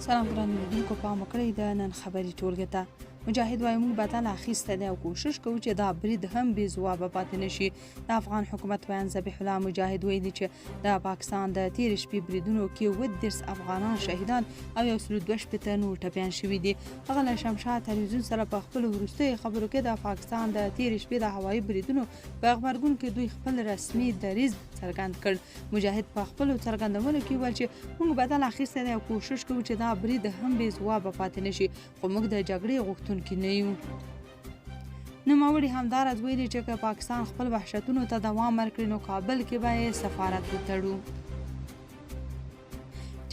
سلام ګرانو لیدونکو، پام وکړئ د نن خبري ټولګې ته. مجاهد وایي موږ بدل اخیستی دی او کوشش کوو چې دا برید هم بې ځوابه پاتې نه شي. د افغان حکومت ویاند ذبیح الله مجاهد ویلي چې د پاکستان د تېرې شپې بریدونو کې 37 افغانان شهیدان او 162 نور ټپیان شوي دي. هغه له شمشاد تلویزیون سره په خپلو وروستیو خبرو کې د پاکستان د تېرې شپې د هوایي بریدونو په غبرګون کې دوی خپل رسمي دریځ څرګند کړ. مجاهد په خپلو څرګندونو کې وویل چې موږ بدل اخیستی دی او کوشش کوو چې دا برید هم بې ځوابه پاتې نه شي، خو موږ د جګړې غوښتونکي نه یو. نوموړي همداراز ویلي چې که پاکستان خپل وحشتونو ته دوام ورکړي نو کابل کې به یې سفارت وتړو.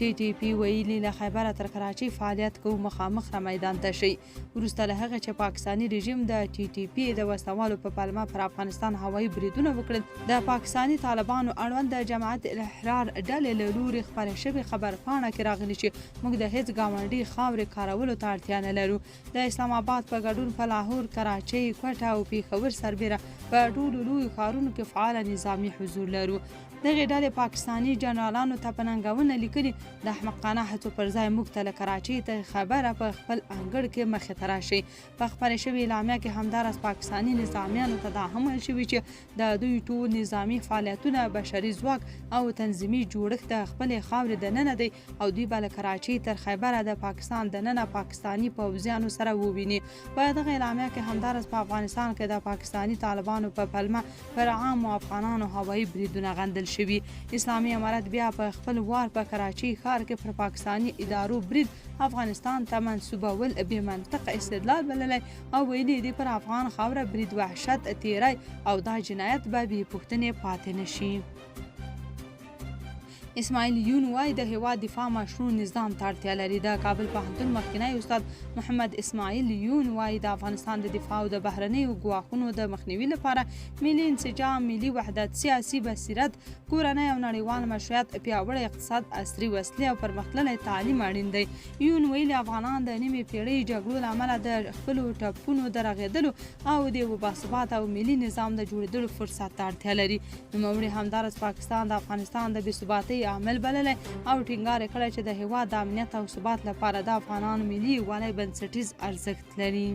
ټي ټي پي ویلي له خیبره تر کراچۍ فعالیت کوو، مخامخ را میدان ته شئ. وروسته له هغه چې پاکستاني رژیم د ټي ټي پي د وسلهوالو په پلمه پر افغانستان هوایي بریدونه وکړل، د پاکستاني طالبانو اړوند د جماعت الاحرار ډلې له لوري خپره شوې خبرپاڼه کې راغلي چې موږ د هېڅ ګاونډي خاورې کارولو ته اړتیا نه لرو. د اسلام آباد په ګډون په لاهور، کراچۍ، کوټه او پېښور سربېره په ټولو لویو ښارونو کې فعاله نظامي حضور لرو. دغې ډلې پاکستاني جنرالانو ته په ننګونه لیکلي، د احمقانه هڅو پر ځای موږ ته له کراچۍ تر خبره په خپل انګړ کې مخې ته راشئ. په خپرې شوې اعلامیه کې همداراز پاکستاني نظامیانو ته دا هم ویل شوي چې د دوی ټول نظامي فعالیتونه، بشري ځواک او تنظیمي جوړښت د خپلې خاورې دننه دی او دوی به له کراچۍ تر خیبره د پاکستان دننه پاکستاني پوځیانو سره وویني. په دغه اعلامیه کې همداراز په افغانستان کې د پاکستاني طالبانو په پلمه پر عامو افغانانو هوایي بریدونه غندل شوي. اسلامي امارت بیا په خپل وار په کراچۍ ښار کې پر پاکستاني ادارو برید افغانستان ته منسوبول بې منطقه استدلال بللی او ویلي دي پر افغان خاوره برید وحشت، تیری او دا جنایت به بې پوښتنې پاتې نه شي. اسماعیل یون وایي د هیواد دفاع مشروع نظام ته اړتیا لري. د کابل پوهنتون مخکینی استاد محمد اسماعیل یون وایي د افغانستان د دفاع او د بهرنیو ګواښونو د مخنیوي لپاره ملي انسجام، ملي وحدت، سیاسي بصیرت، کورنی او نړیوال مشروعیت، پیاوړی اقتصاد، عصري وسلې او پرمختللی تعلیم اړین دی. یون ویلي افغانان د نیمې پیړۍ جګړو له امله د خپلو ټپونو د رغېدلو او د یوه باثباته او ملي نظام د جوړېدلو فرصت ته اړتیا لري. نوموړي همداراز پاکستان د افغانستان د بې ثباتۍ عامل بللی او ټینګار یې کړی چې د هیواد د امنیت او ثبات لپاره د افغانانو ملي یووالی بنسټیز ارزښت لري.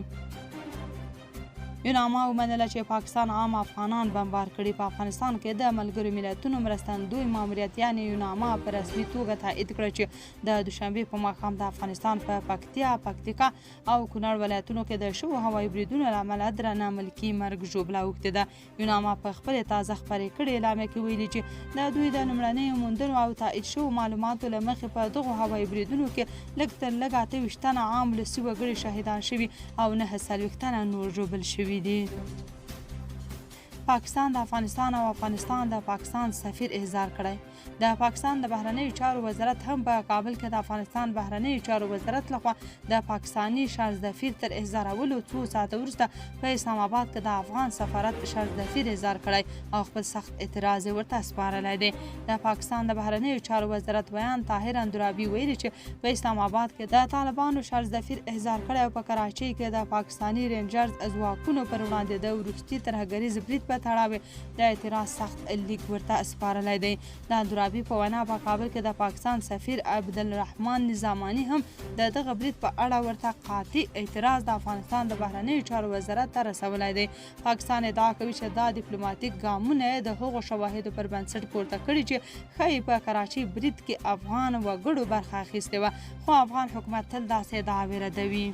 یوناما ومنله چې پاکستان عام افغانان بمبار کړي. په افغانستان کې د ملګرو ملتونو مرستندوی ماموریت یعنې یوناما په رسمي توګه تایید کړه چې د دوشنبې په ماښام د افغانستان په پکتیا، پکتیکا او کونړ ولایتونو کې د شوو هوایي بریدونو له امله درنه ملکي مرګ ژوبله اوښتې ده. یوناما په خپلې تازه خپرې کړې اعلامیه کې ویلي چې د دوی د لومړنیو موندنو او تایید شوو معلوماتو له مخې په دغو هوایي بریدونو کې لږ تر لږه 28 تنه عام ولسي وګړي شهیدان شوي او 49 تنه نور ژوبل شوي دي. پاکستان د افغانستان او افغانستان د پاکستان سفیر احضار کړی. د پاکستان د بهرنیو چارو وزارت هم په کابل کې د افغانستان بهرنیو چارو وزارت لخوا د پاکستاني شارزدفیر تر احضارولو څو ساعته وروسته په اسلام آباد کې د افغان سفارت شارزدفیر احضار کړی او خپل سخت اعتراض یې ورته سپارلی دی. د پاکستان د بهرنیو چارو وزارت ویاند طاهر اندرابي ویلي چې په اسلام آباد کې د طالبانو شارزدفیر احضار کړی او په کراچۍ کې د پاکستاني رینجرز ځواکونو پر وړاندې د وروستي ترهګریز برید په تړاو د اعتراض سخت لیک ورته سپارلی دی. د اندرابي په وینا په کابل کې د پاکستان سفیر عبدالرحمن نظاماني هم د دغه برید په اړه ورته قاطع اعتراض د افغانستان د بهرنیو چارو وزارت ته رسولی دی. پاکستان ادعا کوي چې دا دیپلوماتیک ګامونه یې د هغو شواهدو پر بنسټ پورته کړي چې ښایي په کراچۍ برید کې افغان وګړو برخه اخیستې وه، خو افغان حکومت تل داسې ادعاوې ردوي.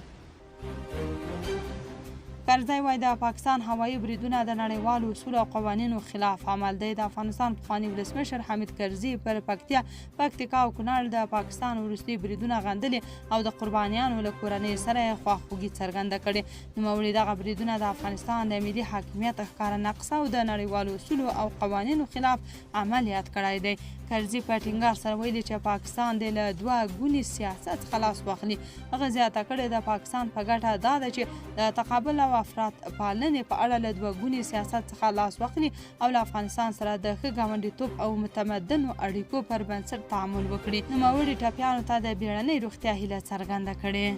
کرزی وایي د پاکستان هوایي بریدونه د نړیوالو اصولو او قوانینو خلاف عمل دی. د افغانستان پخواني ولسمشر حامد کرزي پر پکتیا، پکتیکا او کونړ د پاکستان وروستي بریدونه غندلي او د قربانیانو له کورنۍ سره یې خواخوږي څرګنده کړې. نوموړي دغه بریدونه د افغانستان د ملي حاکمیت ښکاره نقص او د نړیوالو اصولو او قوانینو خلاف عمل یاد کړی دی. کرزي په ټینګار سره ویلي چې پاکستان دې له دوه ګوني سیاست څخه لاس واخلي. هغه زیاته کړې د پاکستان په ګټه دا ده چې د تقابل او افراط پالنې په اړه له دوه ګوني سیاست څخه لاس واخلي او له افغانستان سره د ښه ګاونډیتوب او متمدنو اړیکو پر بنسټ تعامل وکړي. نوموړي ټپیانو ته د بیړنۍ روغتیا هیله څرګنده کړې.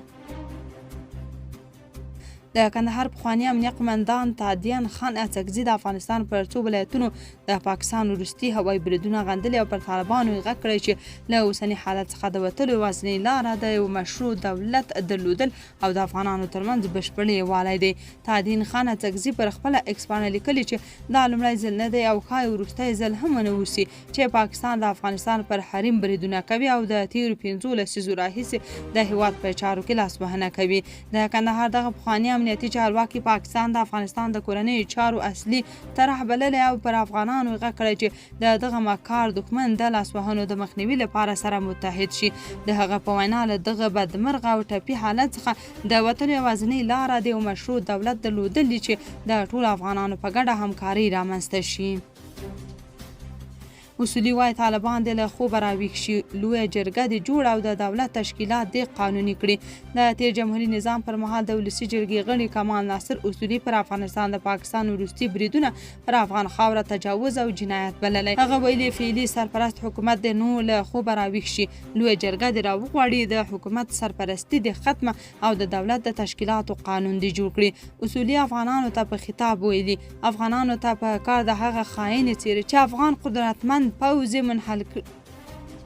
د کندهار پخواني امنیه قومندان تادین خان اڅکزي د افغانستان پر څو ولایتونو د پاکستان وروستي هوایي بریدونه غندلي او پر طالبانو یې غږ کړی چې له اوسني حالت څخه د وتلو یوازینۍ لاره د یو مشروع دولت درلودل او د افغانانو ترمنځ بشپړ یووالی دی. تادین خان اڅکزي پر خپله ایکس پاڼه لیکلي چې دا لومړی ځل نه دی او ښایي وروستی ځل هم ونه اوسي چې پاکستان د افغانستان پر حریم بریدونه کوي او د تیرو 5 لسیزو راهیسې د هیواد په چارو کې لاسوهنه کوي. د کندهار دغه پخواني امنیتي چارواکي پاکستان د افغانستان د کورنیو چارو اصلي طرح بللی او پر افغانانو یې غږ کړی چې د دغه مکار دښمن د لاسوهنو د مخنیوي لپاره سره متحد شي. د هغه په وینا له دغه بدمرغه او ټپي حالت څخه د وتلو یوازینۍ لاره د یو مشروع دولت درلودل دي چې د ټولو افغانانو په ګډه همکارۍ رامنځته شي. اصولي وايي طالبان دې له خوبه راویښ شي، لویه جرګه دې جوړه او د دولت تشکیلات دې قانوني کړي. د تېر جمهوري نظام پر مهال د ولسي جرګې غړي کمال ناصر اصولي پر افغانستان د پاکستان وروستي بریدونه پر افغان خاوره تجاوز او جنایت بللی. هغه ویلي، فعلي سرپرست حکومت دې نو له خوبه راویښ شي، لویه جرګه دې راوغواړي، د حکومت سرپرستي دې ختمه او د دولت د تشکیلاتو قانون دې جوړ کړي. اصولي افغانانو ته په خطاب ویلي، افغانانو ته په کار د هغه خاینې څېرې چې افغان قدرتمند پوځ یې منحل کړ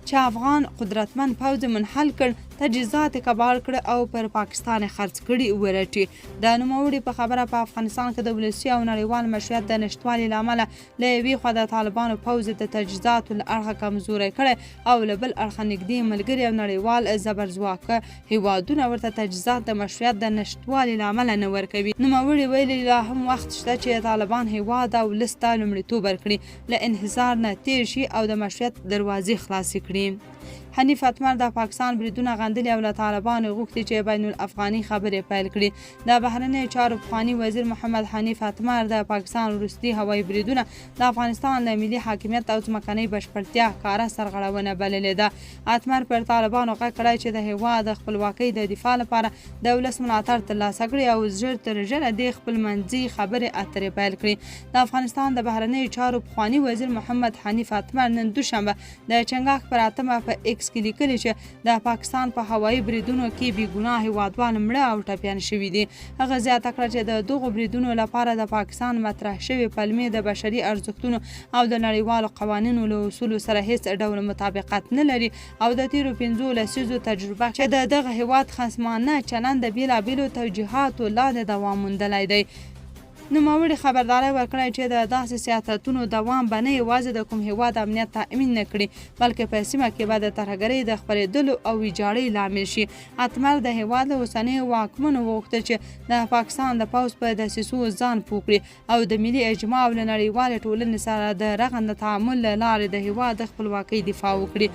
چې افغان قدرتمند پوځ یې منحل کړ، تجهیزات یې کباړ کړ او پر پاکستان یې خرڅ کړي ورټي. د نوموړي په خبره په افغانستان کې د ولسي او نړیوال مشروعیت د نشتوالي له امله له یوې خوا د طالبانو پوځ د تجهیزاتو له اړخه کمزوری کړی او له بل اړخه نږدې ملګري او نړیوال زبرځواک هیوادونه ورته تجهیزات د مشروعیت د نشتوالي له امله نه ورکوي. نوموړي ویلي، لا هم وخت شته چې طالبان هیواد او ولس ته لومړیتوب ورکړي، له انحصار نه تیر شي او د مشروعیت دروازې خلاصې کړي. حنیف اتمر د پاکستان بریدونه غندلي او له طالبانو یې غوښتي چې بین الافغاني خبرې پیل کړي. د بهرنیو چارو پخواني وزیر محمد حنیف اتمر د پاکستان وروستي هوایي بریدونه د افغانستان له ملي حاکمیت او ځمکنۍ بشپړتیا ښکاره سرغړونه بللې ده. اتمر پر طالبانو غږ کړی چې د هېواد د خپلواکۍ د دفاع لپاره د ولس ملاتړ ترلاسه کړي او ژر تر ژره دې خپلمنځي خبرې اترې پیل کړي. د افغانستان د بهرنیو چارو پخواني وزیر محمد حنیف اتمر نن دوشنبه د چنګاښ پر 8مه په ایکس کې لیکلي چې د پاکستان په هوایي بریدونو کې بې ګناه هیوادوال مړه او ټپیان شوي دي. هغه زیاته کړه چې د دغو بریدونو لپاره د پاکستان مطرح شوې پلمې د بشري ارزښتونو او د نړیوالو قوانینو له اصولو سره هیڅ ډول مطابقت نه لري او د تیرو 5 لسیزو تجربه چې د دغه هیواد خصمانه چلند د بیلابیلو توجیهاتو لاندې دوام موندلی دی. نوموړي خبرداری ورکړی چې د داسې سیاستونو دوام به نه یوازې د کوم هیواد امنیت تأمین نه کړي، بلکې په سیمه کې به د ترهګرۍ د خپرېدلو او ویجاړۍ لامل شي. اتمر د هیواد له اوسنیو واکمنو وغوښتل چې د پاکستان د پوځ په دسیسو ځان پوه کړي او د ملي اجماع او له نړیوالې ټولنې سره د رغنده تعامل له لارې د هیواد د خپلواکۍ دفاع وکړي.